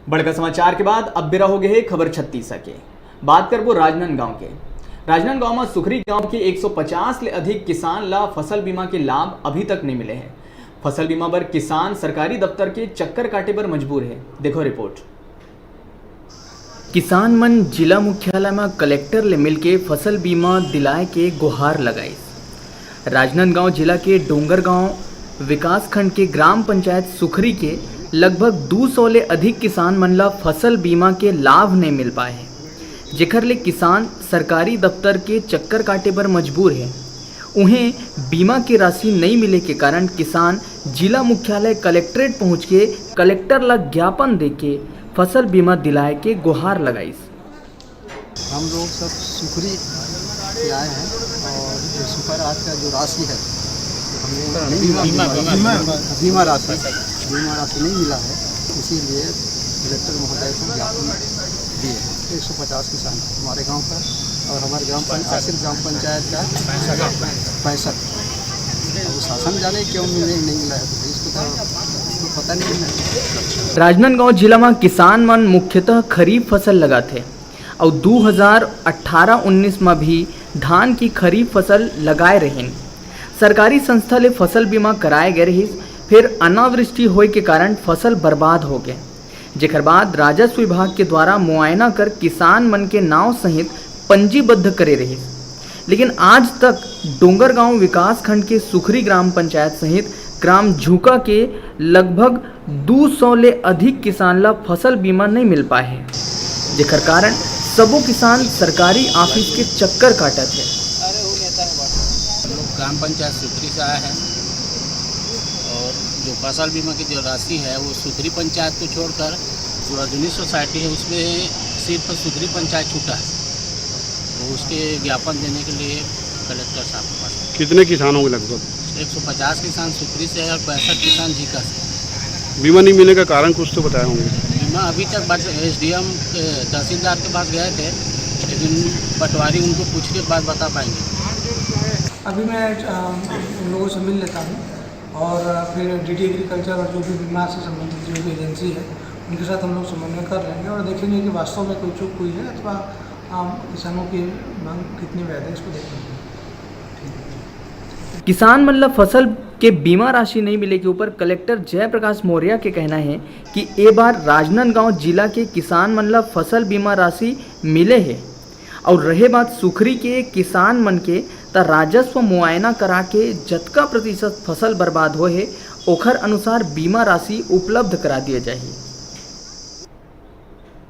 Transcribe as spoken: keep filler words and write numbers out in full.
बड़का समाचार के बाद अब बेरा हो गए हे खबर छत्तीसा के। बात करबो राजनांदगांव के। राजनांदगांव म सुखरी गांव के एक सौ पचास ले अधिक किसान ला फसल बीमा के लाभ अभी तक नहीं मिले हे। फसल बीमा बर किसान सरकारी दफ्तर के चक्कर काटे बर मजबूर हे। देखो रिपोर्ट। किसान मन जिला मुख्यालय म कलेक्टर ले मिलके फसल बीमा दिलाए के गुहार लगाइस। राजनांदगांव जिला के डोंगरगांव विकासखंड के ग्राम पंचायत सुखरी के लगभग दू सौ ले अधिक किसान मन ला फसल बीमा के लाभ नइ मिल पाए हे, जेखर ले किसान सरकारी दफ्तर के चक्कर काटे बर मजबूर हे। उहें, बीमा के राशि नइ मिले के कारण किसान जिला मुख्यालय कलेक्ट्रेट पहुंच के कलेक्टर ला ज्ञापन देके फसल बीमा दिलाए के गुहार लगाइस। हम लोग सब सुखरी से आए हैं और जो सुपरहाट का जो राशि है, तो हमें नहीं मिला। बीमा, बीमा, बीमा। बीमा राशि, बीमा राशि नहीं मिला है, इसीलिए कलेक्टर महोदय को ज्ञापन दिए हैं। एक सौ पचास किसान हमारे गांव का और हमारे ग्राम पं-, आसिफ ग्राम पंचायत का पैंसठ। अब शासन जाने क्यों मिले, नहीं मिला है, तो इसको तो, इसको पता नहीं है। राजनांदगांव जिला म किसान मन मुख्यतः खरीफ फसल लगाथे अउ दू हज़ार अठारह उन्नीस म भी धान की खरीफ फसल लगाए रहिन। सरकारी संस्था ले फसल बीमा कराए गए रहिस, फिर अनावृष्टि होए के कारण फसल बर्बाद हो गए, जेकर बाद राजस्व विभाग के द्वारा मुआयना कर किसान मन के नाव सहित पंजीबद्ध करे रहिस। लेकिन आज तक डोंगरगांव विकासखंड के सुखरी ग्राम पंचायत सहित ग्राम झुका के लगभग दू सौ ले अधिक किसान ला फसल बीमा नहीं मिल पाए हे, जेकर कारण सबो किसान सरकारी ऑफिस के चक्कर काटत हे। हम लोग ग्राम पंचायत सुखरी से आए हैं और जो फसल बीमा की जो राशि है, वो सुखरी पंचायत को छोड़कर जो अर्जुनी सोसाइटी है, उसमें सिर्फ सुखरी पंचायत छूटा है। तो उसके ज्ञापन देने के लिए कलेक्टर साहब के पास आए। कितने किसान होंगे लगभग? एक सौ पचास किसान सुखरी से है और पैंसठ किसान झुका से। बीमा नहीं मिलने का कारण कुछ तो बताए होंगे। बीमा अभी तक बट-, एसडीएम, ए, तहसीलदार के पास गए थे, लेकिन पटवारी उनको पूछ के बाद बता पाएंगे। अभी मैं, अ, उन लोगों से मिल लेता हूँ और फिर डीडी एग्रीकल्चर और जो भी बीमा से संबंधित जो भी एजेंसी है, उनके साथ हम लोग समन्वय कर लेंगे और देखेंगे कि वास्तव में कोई चूक हुई है अथवा, अ, किसानों की मांग कितनी वैध है, इसको देखेंगे। किसान मन ल फसल के बीमा राशि नहीं मिले के ऊपर कलेक्टर जयप्रकाश मौर्य के कहना है कि ए बार राजनांदगांव जिला के किसान मन ल फसल बीमा राशि मिले हे। और रहे बात सुखरी के किसान मन के, त राजस्व मुआयना करा के जतका प्रतिशत फसल बर्बाद होए हे, ओखर अनुसार बीमा राशि उपलब्ध करा दिए जाही।